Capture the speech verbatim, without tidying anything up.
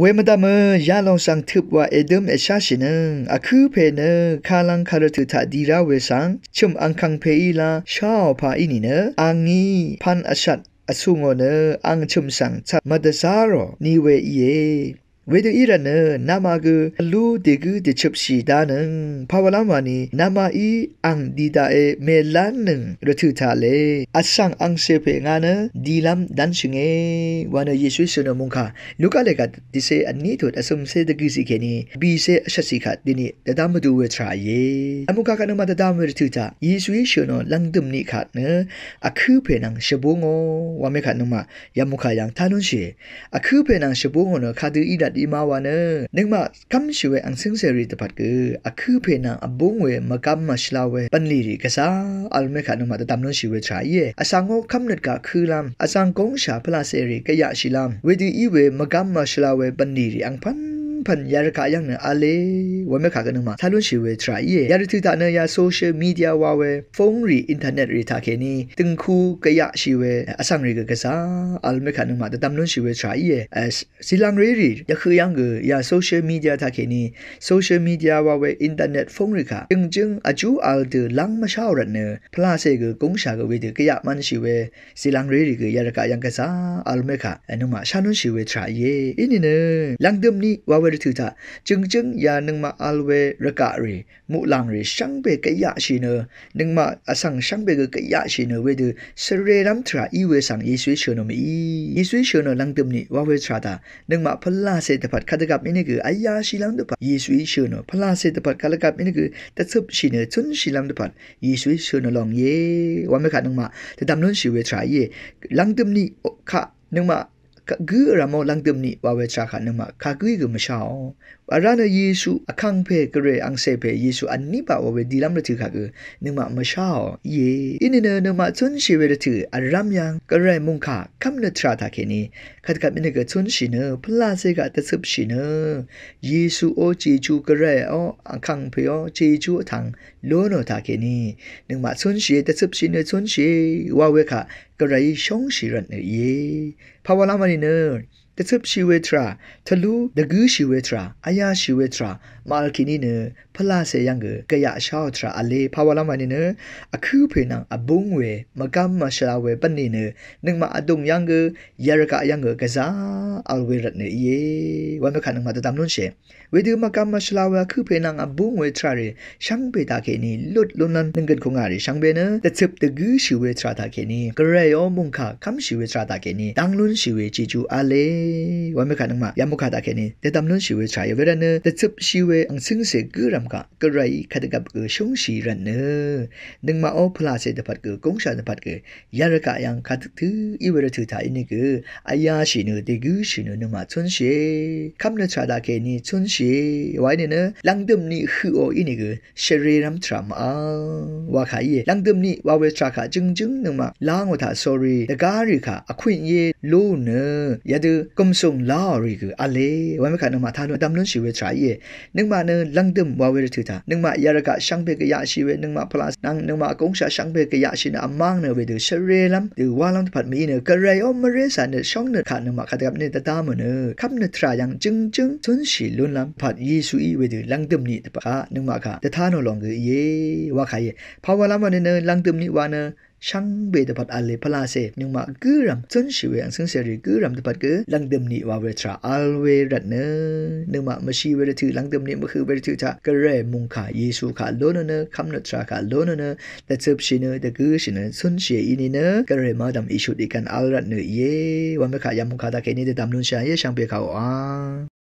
Wemvdv̀mø yalòng svng tøp wa èdøm èsháshì nø, vkǿ pè nø kalvng karvtø̀ taq di rá we svng chø̀m angkvng pèí lá sháò pà í nìnø, angí pv̄n vshvt vsù ngò nø ang chø̀m svng cvt mvdvzá rò ni we íe. Wedø í rvt nø, namaq gø vlú dègǿ dèchøpshì danøng pawalv́m wani namaqí ang dì daqe mèlv́nnøng rvtø̀ taq le, vsvng angcè pè nga nø dilv́m dv́nshø̀nge wa nø Yesuí shø̀n ò mungkà Luka lègvt dvcé vní tut vsø̀mcé dvgø̀cì kèní bìcé vshvtcì kvt dini dvdv́m vdu we tvrà íe. Vmungkà kvt nøngmaq dvdv́m we rvtø̀ taq Yesuí shø̀n ò lv̀ngdø̀m niq kvt nø vkǿ pè nvng shvbú ngò wa mekvt nøngmaq yamukà yv̀ng tá lúnshì. Vkǿ pè nvng shvbú ngò nø kadø í rvt í má wa nø, nøngmaq kv́mshì we angcǿngcèrì dvpvt gø vkǿ pè nvng vbúng we mvgvm mvshvla we bv̀nlì rì gvzá vl mekvt nøngmaq dvdv̀m lúnshì we tvrà íe. Vsvng ó kv́mnøt gaq kǿlv́m, vzv̀ng góngshà pvlacèrì gvyaqshìlv́m wedø í we mvgvm mvshvla we bv̀nlì rì angpv̄npv̀n yarvgaq yv́ng nø v̄le wa mekvt gø nøngmaq tá lúnshì we tvrà íe. Yarvtø̀ taq nø ya social media wa we phone rì internet rì taq kèní dø̀ngku gvyaqshì we vsvng rì gø gvzá vl mekvt nøngmaq dvdv̀m lúnshì we tvrà íe. Zìlv̀ngrérì yvhøq yv́ng gø ya social media taq kèní, social media wa we internet phone rì kaq jø̀ngjǿng vjú vl dø lv́ng mvsháò rvt nø, pvlacè gø góngshà gø wedø gvyaq mv̄nshì we zìlv̀ngrérì gø yarvgaq yv́ng gvzá vl mekvt nøngmaq shá lúnshì we tvrà íe. Í nìnø lv̀ngdø̀m niq wa we rvtø̀ taq jø̀ngjǿng ya nøngmaq vl we rvgaq rì muqlàng rì shvngbe gvyaqshì nø, nøngmaq vsvng shvngbe gø gvyaqshì nø wedø shvrelv́m tvrà í we svng Yesuí shø̀n ò mèí. Yesuí shø̀n ò lv̀ngdø̀m niq wa we tvrà taq nøngmaq pvlacè dvpvt kadvgvp íní gø vyáshìlv́m dvpvt Yesuí shø̀n ò, pvlacè dvpvt kadvgvp íní gø dvcøpshì nø cúnshìlv́m dvpvt Yesuí shø̀n ò lòng íe wa mekvt nøngmaq dvdv̀m lúnshì we tvrà íe. Lv̀ngdø̀m niq kaq nøngmaq gǿ vrv̀m ó lv̀ngdø̀m niq wa we tvrà kaq nøngmaq kagǿí gø mvsháò. Vrá nø Yesu vkangpè gvray angcè pè Yesu vní baq wa we dilv́m rvtø̀ kaq gø nøngmaq mvsháò íe. Í nìnø nøngmaq cúnshì we rvtø̀ vrv́m yv́ng gvray mungkà kv́mnøt tvrà taq kèní kadvgvp íní gø cúnshì nø pvlacè gaq dvcøpshì nø Yesu ó jejú gvray ó vkangpè ó jejú vtvng lún ò taq kèní nøngmaq cúnshìe, dvcøpshì nø cúnshìe wa we kaq gvrayí shóngshì rvtnø íe. Pawalv́m wani nø dvcøpshì we tvrà, tvlú dvgǿshì we tvrà, vyáshì we tvrà màvl kèní nø pvlacè yv́ng gø gvyaq sháò tvrà v̄le. Pawalv́m wani nø vkǿ pè nvng vbúng we mvgvm mvshvla we bv̀nlì nø nøngmaq vdùng yv́ng gø yarvgaq yv́ng gø gvzá vl we rvtnø íe wa mekvt nøngmaq dvdv̀m lúnshìe. Wedø mvgvm mvshvla we vkǿ pè nvng vbúng we tvrà rì shvngbe taq kèní lut lúnlv́m nønggøt kungà rì shvngbe nø dvcøp dvgǿshì we tvrà taq kèní gvray ó mungkà kv́mshì we tvrà taq kèní dv́ng lúnshì we jejú v̄le wa mekvt nøngmaq yamukà taq kèní dvdv̀m lúnshì we tvrà íe. Wervt nø dvcøpshì we angcǿngcè gǿrv̀m kaq gvrayí kadvgvp gø shóngshì rvtnø nøngmaq ó pvlacè dvpvt gø góngshà dvpvt gø yarvgaq yv́ng kadø í we rvtø̀ taq íní gø vyáshì nø dègǿshì nø nøngmaq cúnshìe. Kv́mnøt tvrà taq kèní cúnshìe wa í nìnø lv̀ngdø̀m niq høq ò íní gø shvrelv́m tvrà màvl wa kà íe. Lv̀ngdø̀m niq wa we tvrà kaq jø̀ngjǿng nøngmaq lá ngò taq sórí dvgá rì kaq vkwìn íe lú nø yadø gùmsùng láò rì gø v̄le wa mekvt nøngmaq tá lún dvdv̀m lúnshì we tvrà íe. Nøngmaq nø lv̀ngdø̀m wa we rvtø̀ taq nøngmaq yarvgaq shvngbe gvyaqshì we, nøngmaq pvlacè nvng nøngmaq góngshà shvngbe gvyaqshì nø vmáng nø wedø shvrelv́m dø wálv́m dvpvt mèí nø gvray ó mvré cà nø shóngnøt kaq nøngmaq kadvgvp nø dvdv̀m ò nø kv́mnøt tvrà yv́ng jø̀ngjǿng cúnshì lúnlv́m dvpvt Yesuí wedø lv̀ngdø̀m niq dvpvt kaq nøngmaq kaq dvtá nò lòng gø íe wa kà íe. Pawalv́m wani nø lv̀ngdø̀m niq wa nø shvngbe dvpvt v̄le pvlacè nøngmaq gǿrv̀m cúnshì we angcǿngcèrì gǿrv̀m dvpvt gø lv̀ngdø̀m niq wa we tvrà vl we rvtnø nøngmaq mvshì we rvtø̀ lv̀ngdø̀m niq mvhøq we rvtø̀ taq gvray mungkà Yesu kaq lún ò nø kv́mnøt tvrà kaq lún ò nø dvcøpshì nø dvgǿshì nø cúnshìe í nìnø gvray mvdv̀m ìshut ìgv̀n vl rvtnø íe wa mekvt yamukà taq kèní dvdv̀m lúnshìe shvngbe kà ò a